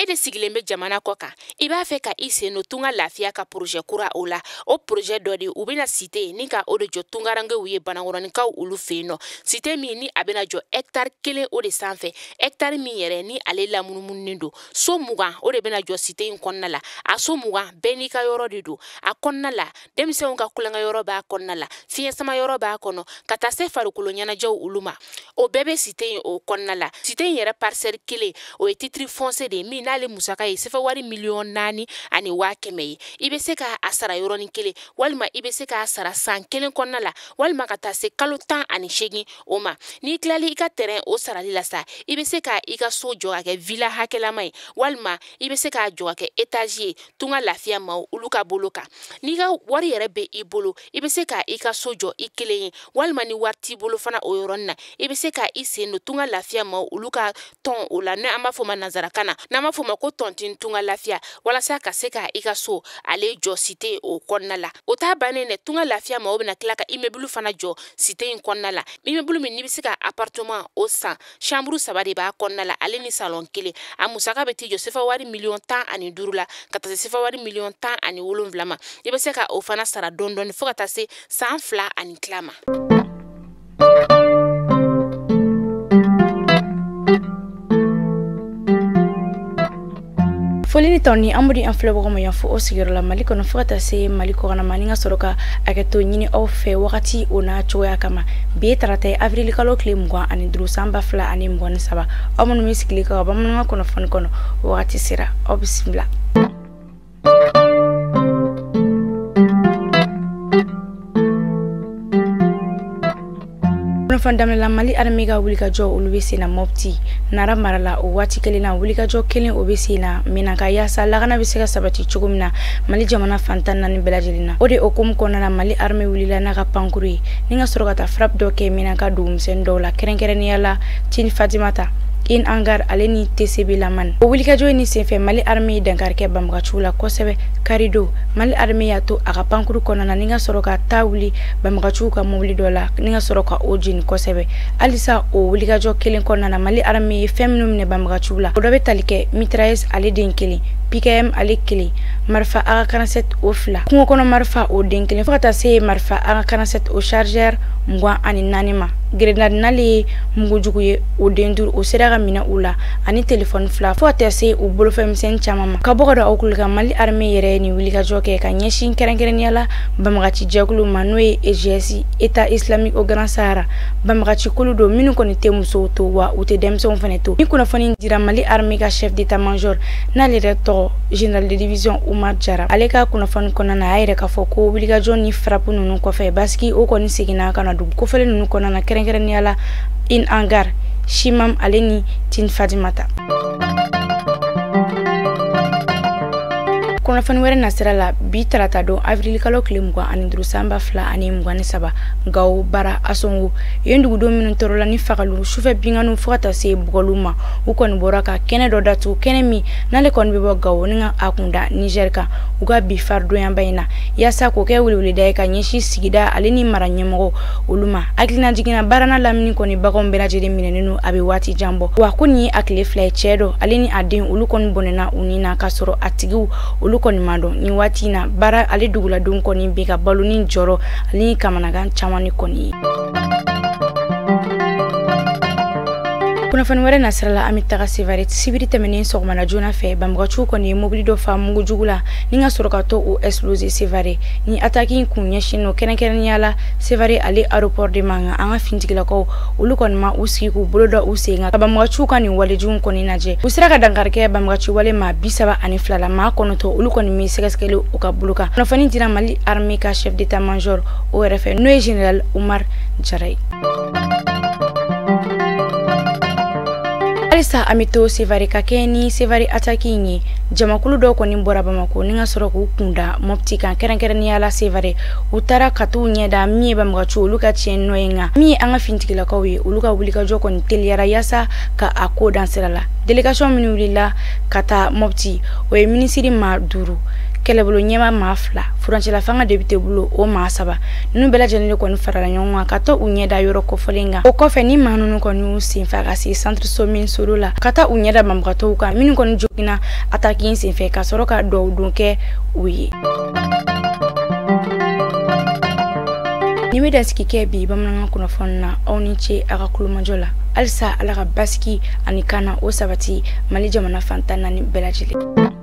de sigilen bɛ jamana kɔ kan, i b'a fɛ ka i sen don Tunga Lafiya ka projet kura o la. O projet dɔ de u bɛna cité ni ka o de jɔ tungarankew ye Banankɔrɔninkaw olu fɛ yen nɔ. Cité min ni a bɛna jɔ hectare 1 o de sanfɛ, hectare min yɛrɛ ni ale lamunumununen don. So 20 o de bɛna jɔ cité in kɔnɔna la. A so 20 bɛɛ n'i ka yɔrɔ de don. A kɔnɔna la, denmisɛnw ka kulonkɛ yɔrɔ b'a kɔnɔna la, fiɲɛ sama yɔrɔ b'a kɔnɔ, ka taa se farikolo ɲɛnajɛw olu ma. O bɛɛ bɛ cité in o kɔnɔna la. Cité in yɛrɛ parcelle 1 o ye titre foncier de ye min n'ale musaka ye sefa wari 4,1 million ye. I bɛ se k'a sara yɔrɔnin kelen, walima i bɛ se k'a sara san 1 kɔnɔna la, walima ka taa se kalo 18 o ma. N'i tilali i ka terrain o sarali la sa, i bɛ se ka i ka so jɔ ka kɛ villa hakɛlama ye, walima i bɛ se k'a jɔ ka kɛ étage ye Tunga Lafiya maaw olu ka bolo kan. N'i ka wari yɛrɛ bɛ i bolo, i bɛ se ka i ka so jɔ i kelen ye, walima ni wari t'i bolo fana o yɔrɔnin na, i bɛ se ka i sen don Tunga Lafiya maaw olu ka tɔn o la, n'an b'a fɔ o ma nanzarakan na, n'an b'a fɔ o ma ko tontine Tunga Lafiya, walasa ka se ka i ka so ale jɔ cité o kɔnɔna la. O t'a bannen dɛ, Tunga Lafiya maaw bɛna tila ka immeuble fana jɔ cité in kɔnɔna la. Immeuble min n'i bɛ se ka appartement o san, chambre 3 de b'a kɔnɔna la, ale ni salon 1. A musaka bɛ t'i jɔ sefa wari 15 million la, ka taa se sefa wari 17 million ma. I bɛ se ka o fana sara dɔɔni dɔɔni fo ka taa se san 2 ani tila ma. Foli ni tɔni an b'o di an filɛbagaw ma yan fo o sigiyɔrɔ la Mali kɔnɔ, fo ka taa se Mali kɔkana ma. Ni ka sɔrɔ ka hakɛto ɲini aw fɛ wagati o n'a cogoya kama. Bi ye tarata ye, avril kalo tile 25, san 2023. Aw minnu bɛ sigili kɛ ka bamanankan kunnafoni kɔnɔ, wagati sera, aw bisimila. Kunnafoni daminɛ la, Mali armée ka wulikajɔ olu bɛ sen na Mopti, Nara mara la. O waati kelen na, wulikajɔ kelen o bɛ sen na Menaka, yaasa lakana bɛ se ka sabati cogo min na Mali jamana fan 14 bɛɛ lajɛlen na. O de hukumu kɔnɔna na, Mali armée wulila n'a ka pankuru ye ni ka sɔrɔ ka taa frappe dɔ kɛ Menaka dugumisɛnnin dɔw la, kɛrɛnkɛrɛnnenya la Tin Fatimata, In Angar ale ni TCB Laman. O wulikajɔ in senfɛ, Mali armée ye dankari kɛ banbagaciw la kosɛbɛ. Karido, Mali armée y'a to a ka pankuru kɔnɔna na ni ka sɔrɔ ka taa wuli banbagaciw ka mobili dɔ la ni ka sɔrɔ ka o jeni kosɛbɛ. Halisa o wulikajɔ kelen kɔnɔna na, Mali armée ye fɛn minnu minɛ banbagaciw la, o dɔ bɛ tali kɛ mitrailleuse ale den kelen, PKM ale kelen, marifa AK-47 o fila, kungo kɔnɔ marifa o den kelen, fo ka taa se marifa AK-47 o chargeur 24 ma, grenade n'ale ye mugujugu ye o den duuru, o sera ka minɛ u la, ani telefɔni fila, fo ka taa se u bolofɛnmisɛnnin caman ma. Ka bɔ ka da aw kulo kan, Mali armée yɛrɛ ye nin wulikajɔ kɛ ka ɲɛsin kɛrɛnkɛrɛnnenya la banbagaci jɛkulu ma, n'o ye EGS, État islamique au Grand Sahara. Banbagaci kulu don minnu kɔni tɛ musow to, wa u tɛ denmisɛnw fana to. Ni kunnafoni dira Mali armée ka chef d'état-major n'ale yɛrɛ tɔgɔ général de division Umar Jara, ale ka kunnafoni kɔnɔna na, a y'a yɛrɛ k'a fɔ ko wulikajɔ ni frappe ninnu kɔfɛ, basigi o kɔni seginna ka na dugu kofɔlen ninnu kɔnɔna na, kɛrɛnkɛrɛnnenya la In Angar, Shimam ale ni Tin Fatimata. Kunnafoni wɛrɛ nasira la, bi tarata don, avril kalo tile 25, san 2023, Gawo, Bara, Asongo yen dugudenw minnu tɔɔrɔla ni fagaliw, sufɛ binganiw, fo ka taa se bugɔliw ma, u kɔni bɔra ka kɛnɛ dɔ datugu, kɛnɛ min n'ale kɔni bɛ bɔ Gawo ni ka a kunda Niger kan, u ka bi faridonyaba in na, yaasa k'o kɛ weleweleda ye ka ɲɛsin sigida ale ni mara ɲɛmɔgɔw olu ma. Hakilina jiginna, baara n'a lamini kɔni baganw bɛɛ lajɛlen minɛnen don a bɛ waati jan bɔ, wa ko nin ye a tile 2 ye, cɛ dɔ ale ni a den olu kɔni bɔnɛna u ni na, k'a sɔrɔ a tigiw olu kɔni ma dɔn. Nin waati in na, baara ale duguladenw kɔni bɛ ka balo ni jɔrɔ ale ni kamanagan caman ni kɔni ye. Kunnafoni wɛrɛ nasira la, an bɛ taga Sevare. Sibiri tɛmɛnen sɔgɔmana joona fɛ, banbagaciw kɔni ye mobili dɔ fa mugujugu la ni ka sɔrɔ ka to o exploser Sevare. Ni attaque in kun ɲɛsin don kɛrɛnkɛrɛnnenya la Sevare ale aéroport de ma, nka an ka finitigilakaw olu kɔni ma u sigi k'u bolo da u sen kan ka banbagaciw ka nin walejugu kɔni lajɛ. U sera ka dankari kɛ banbagaci wale maa 32 la, maa 9 olu kɔni min sɛgɛsɛgɛli u ka bolo kan. Kunnafoni dira Mali armée ka chef d'état major o yɛrɛ fɛ, n'o ye général Umar Jara ye. Halisa an bɛ to Sevare. Ka kɛ ni Sevare attaque in ye, jamakulu dɔw kɔni bɔra Bamako ni ka sɔrɔ k'u kunda Mopti kan, kɛrɛnkɛrɛnnenya la Sevare. U taara ka t'u ɲɛda min ye banbagaciw olu ka tiɲɛ nɔ ye, nka min ye an ka finitigilakaw ye, olu ka wulikajɔ kɔni teliyara yaasa ka a ko dan sira la. Délégation minnu wulila ka taa Mopti, o ye minisiri maa duuru. Kɛlɛbolo ɲɛma maa 2, furancɛla fanga député bolo o maa 3, ninnu bɛɛ lajɛlen de kɔni farala ɲɔgɔn kan ka taa u ɲɛda yɔrɔ kofɔlen kan. O kɔfɛ ni maa ninnu kɔni y'u senfa ka se centre Somin Soro la ka taa u ɲɛda banbagatɔw kan minnu kɔni joginna attaque in senfɛ ka sɔrɔ ka duwawu don kɛ u ye. Ni bɛ dansigi kɛ bi bamanankan kunnafoni na, aw ni ce a ka kulomajɔ la. Halisa Ala ka basigi ani kana o sabati Mali jamana fan 14 bɛɛ lajɛlen.